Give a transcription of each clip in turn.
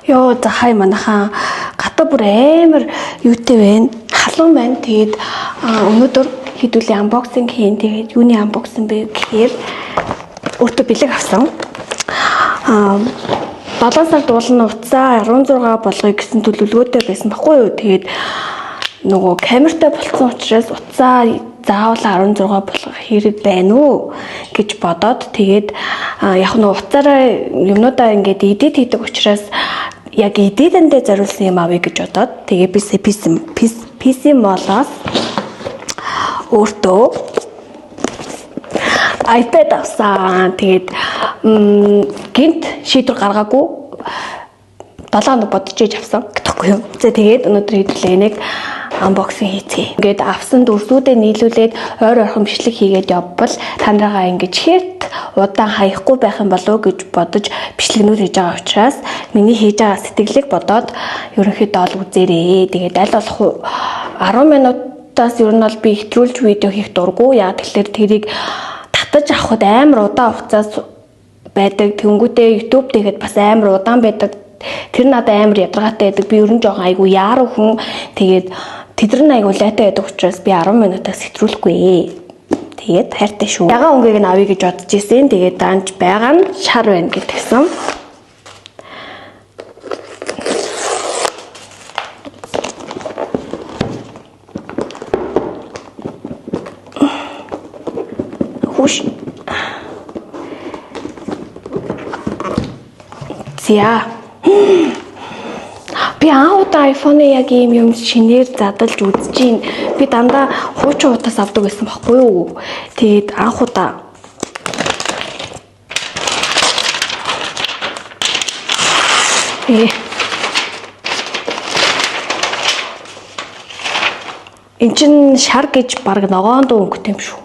Йоо, за хай манайхан, гадаа бүр амар юутай байна. Халуун байна. Тэгээд өнөөдөр хэдүүлээ unboxing хийн. Тэгээд юуны unboxing бэ гэхээр өөртөө бэлэг авсан. 7 сард уулын утсаа 16 болгоё гэсэн төлөвлөгөөтэй байсан баггүй юу. Тэгээд нөгөө камертай болцсон учраас утсаа заавал 16 болгох хэрэг байна уу гэж бодоод, тэгээд яг нөгөө утсаараа юмнуудаа ингээд edit хийдэг учраас яг edit-эндээ зориулсан юм авъя гэж бодоод, тэгээ би PC Mall-оос өөртөө iPad авсан. Тэгээд гинт шийдвэр гаргаагүй, 7 хоног бодож иж авсан гэхгүй юу. За, тэгээд өнөөдөр хэдүүлээ энийг unboxing хийцгээе. Ингээд авсан дүрсүүдээ нийлүүлээд ойр ойрхон бичлэг хийгээд явбал та нараа ингэж хэт удаан хаяхгүй байх юм болов уу гэж бодож бичлэгнүүд хийж байгаа учраас миний хийж байгаа сэтгэлийг бодоод ерөнхийдөө ол үзээрэй. Тэгээд аль болох 10 минутаас ер нь бол би хэтрүүлж видео хийх дурггүй. Яа тэгэхээр тэрийг татаж авахд амар удаан хугацаас байдаг. Тэнгүүтээ YouTube тэгэхэд бас амар удаан байдаг. Тэр надад амар ядаргаатай байдаг. Би ер нь жоохон айгу яаруу хүн. Тэгээд тэдэр нь айгу лайтай байдаг учраас би 10 минутаас хэтрүүлэхгүй. Тэгээд хайртай шүү. Ягаан өнгийг нь авъя гэж бодож исэн. Тэгээд данж байгаа нь шар байна гэдгсэн. Хүш. За. Би анх удаа iPhone-ы яг ийм юм шинээр задалж үзэж гин. Би дандаа хуучин утас авдаг байсан байхгүй юу? Тэгээд анх удаа. Э. Эн чин шар гэж баг ногоон дуу өнгөтэй юм шүү.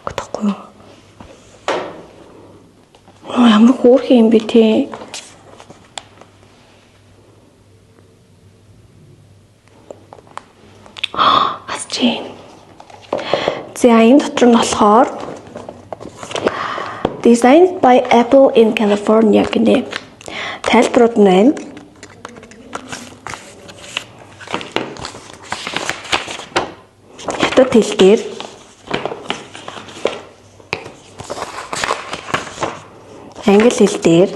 Гэтэхгүй юу? Ямар хөөрхөн юм бэ те? Асч юм. За, энэ дотор нь болохоор "Designed by Apple in California" гинэ. Тайлбарууд нь байна. Хятад хэл дээр, англи хэл дээр,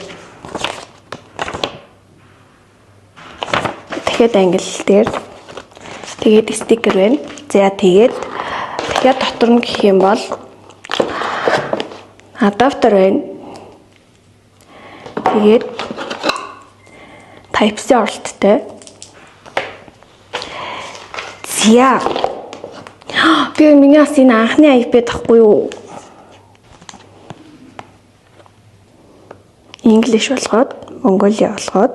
дахиад англи хэл дээр, тэгээд стикер байна. За, тэгээд дахиад дотор нь гэх юм бол адаптер байна. Тэгээд Type-C оролттой. За. Би миний бас энэ анхны iPad ахгүй юу? English болгоод, Mongolia болгоод,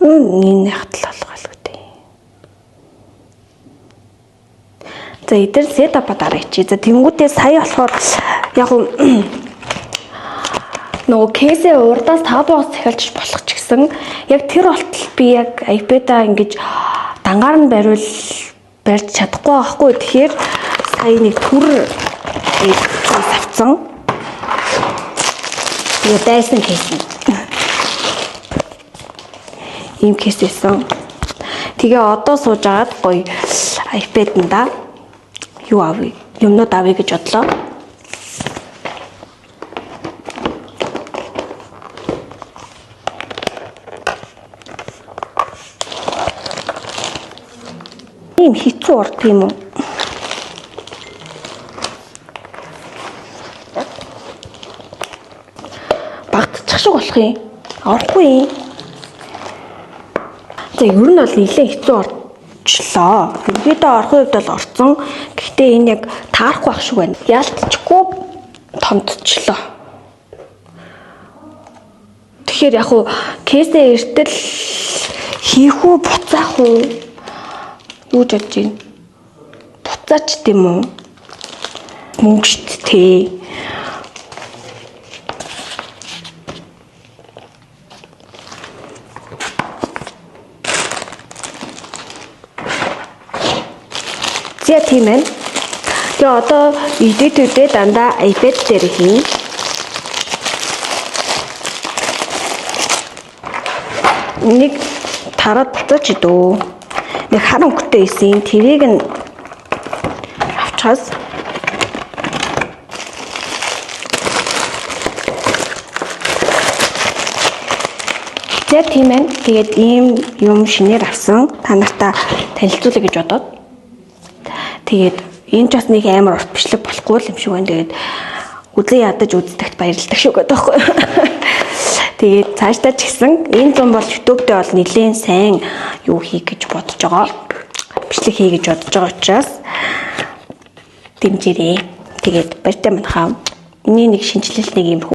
энэ хатал болгоол гэдэг. За, эдгээр setup-а дараа ичээ. За, тэнгуүтээ сая болохоор яг нөгөө case ээ урдаас 5 боос захиалж болох ч гэсэн яг тэр болтол би яг iPad-а ингэж дангаар нь бариул барьж чадахгүй байхгүй. Тэгэхээр сая нэг түр case авцсан. Тэгээ дайсан case нь. Ийм case байсан. Тэгээ одоо сууж агаад гоё iPad-нда юу авъя? Юмнууд авъя гэж бодлоо. Ийм хэцүү орд юм уу? Багтчих шиг болох юм. Орохгүй юм. За, ер нь бол нэлээд хэцүү орчлоо. Ерөнхийдөө орохын хувьд бол орцсон. Гэхдээ энэ яг таарахгүй байх шиг байна. Яалтчгүй томдчихлоо. Тэгэхээр яг уу case ээ эртэл хийх үү, буцаах уу? Юу ч бодож байна? Буцаач тийм үү? Мөнгө шүү дээ. За, тийм ээ. Тэгээ одоо edit-үүдээ дандаа iPad дээр хийнэ. Нэг тараад буцаач идөө. Нэг хар өнгөтэй исэн. Тэрийг нь авчхаас. За, тийм ээ. Тэгээд ийм юм шинээр авсан. Та нартаа танилцуулъя гэж бодоод. Тэгээд энэ ч бас нэг амар урт бичлэг болохгүй л юм шиг байна. Тэгээд үзэн ядаж үздэгт баярлдаг шүү гэдэг байхгүй. Тэгээд цаашдаа ч гэсэн энэ зам бол YouTube дээр бол нэлээд сайн юу хийх гэж бодож байгаа. Бичлэг хий гэж бодож байгаа учраас дэмжээрэй. Тэгээд баяртай манхаа. Миний нэг шинэчлэлт нэг юм.